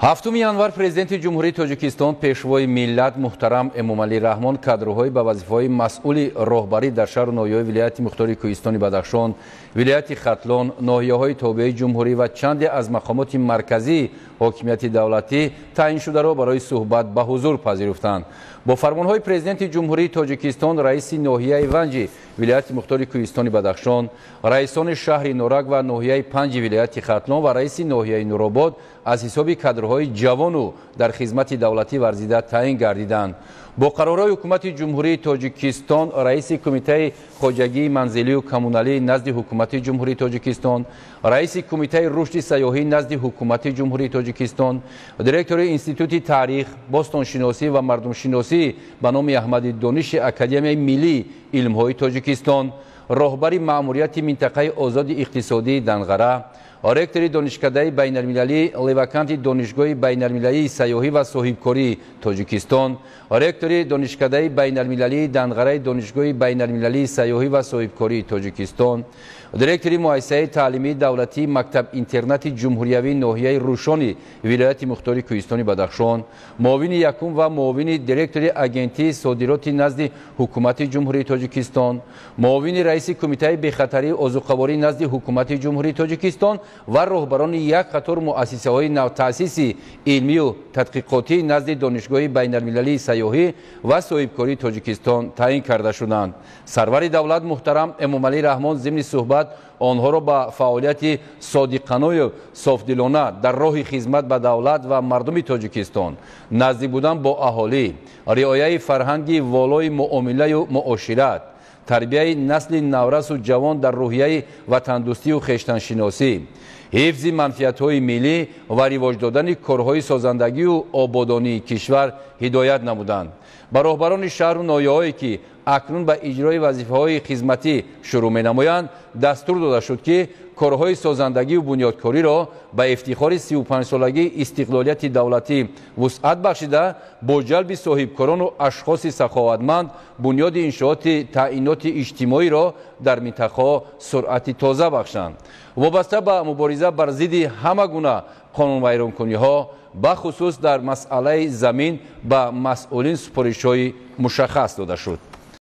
7 январ Президенти Ҷумҳурии Тоҷикистон, Пешвои миллат муҳтарам Эмомалӣ Раҳмон кадрҳои ба вазифаҳои масъули роҳбарӣ дар шаҳру ноҳияҳои вилояти мухтори Кӯҳистони Бадахшон, вилояти Хатлон, ноҳияҳои тобеи ҷумҳурӣ ва чанде аз мақомоти марказии ҳокимияти давлатӣ таъин шударо барои суҳбат ба ҳузур пазируфтанд. Бо фармонҳои Президенти Ҷумҳурии Тоҷикистон раиси ноҳияи Ванҷи вилояти мухтори Кӯҳистони Бадахшон, раисони шаҳри Норак ва ноҳияи Панҷи вилояти Хатлон ва раиси ноҳияи Нуробод аз ҳисоби кадрҳои ҷавону дар хизмати давлатӣ варзида таъин гардиданд. Бо қарорҳои Ҳукумати Ҷумҳурии Тоҷикистон раиси Кумитаи хоҷагии манзилию коммуналӣ назди Ҳукумати Ҷумҳурии Тоҷикистон, раиси Кумитаи рушди сайёҳӣ назди Ҳукумати Ҷумҳурии Тоҷикистон, директори Институти таърих, бостоншиносӣ ва мардумшиносӣ ба номи Аҳмади Дониши Академияи миллии илмҳои Тоҷикистон, роҳбари маъмурияти минтақаи озоди иқтисодии Данғара, ректори Донишкадаи байналмилалии Леваканти Донишгоҳи байналмилалии сайёҳӣ ва соҳибкории Тоҷикистон, ректори Донишкадаи байналмилалии Данғараи Донишгоҳи байналмилалии сайёҳӣ ва соҳибкории Тоҷикистон, директори Муассисаи таълимии давлатии мактаб-интернати ҷумҳуриявии ноҳияи Рӯшони вилояти мухтори Кӯҳистони Бадахшон, муовини якум ва муовини директори Агентии содироти назди Ҳукумати Ҷумҳурии Тоҷикистон, муовини раиси Кумитаи бехатарии озуқаворӣ назди Ҳукумати Ҷумҳурии Тоҷикистон ва роҳбарони як қатор муассисаҳои навтаъсиси илмию тадқиқотӣ назди Донишгоҳи байналмилалии сайёҳӣ ва соҳибкории Тоҷикистон таъин карда шуданд. Сарвари давлат муҳтарам Эмомалӣ Раҳмон зимни суҳбат онҳоро ба фаъолияти содиқаною софдилона дар роҳи хизмат ба давлат ва мардуми Тоҷикистон, наздик будан бо аҳолӣ, риояи фарҳанги волои муомилаю муошират, тарбияи насли наврасу ҷавон дар рӯҳияи ватандӯстию хештаншиносӣ, ҳифзи манфиатҳои миллӣ ва ривоҷ додани корҳои созандагию ободонии кишвар ҳидоят намуданд. Ба роҳбарони шаҳру ноҳияҳое, ки акнун ба иҷрои вазифаҳои хизматӣ шурӯъ менамоянд, дастур дода шуд, ки корҳои созандагию бунёдкориро ба ифтихори 35-солагии истиқлолияти давлатӣ вусъат бахшида, бо ҷалби соҳибкорону ашхоси саховатманд бунёди иншооти таъиноти иҷтимоиро дар минтақаҳо суръати тоза бахшанд. Вобаста ба мубориза бар зидди ҳама гуна қонунвайронкуниҳо, бахусус дар масъалаи замин, ба масъулин супоришҳои мушаххас дода шуд.